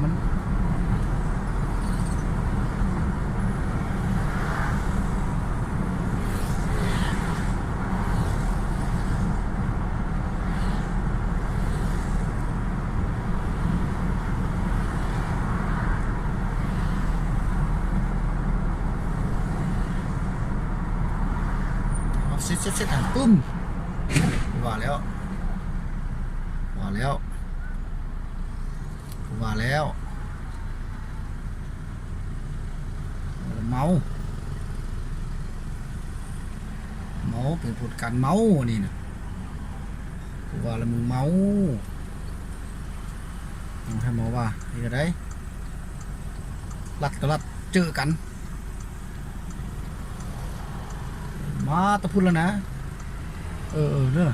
ມັນ ເອົາ ເຊັດໆໆ ຫັ້ນ ປຶ້ມ ວ່າແລ້ວ ວ່າແລ້ວ ວ່າແລ້ວ ເມົາ ເມົາ ເປັນຜົນການເມົາອັນນີ້ນະ ກູວ່າລະມຶງເມົາ ເອົາໃຫ້ເມົາວ່າ ເຮັດຈັ່ງໃດ ລັດກໍລັດ ເຈີກັນ ມາແຕ່ພຸ້ນລະນະ ເອີໆ ເດີ.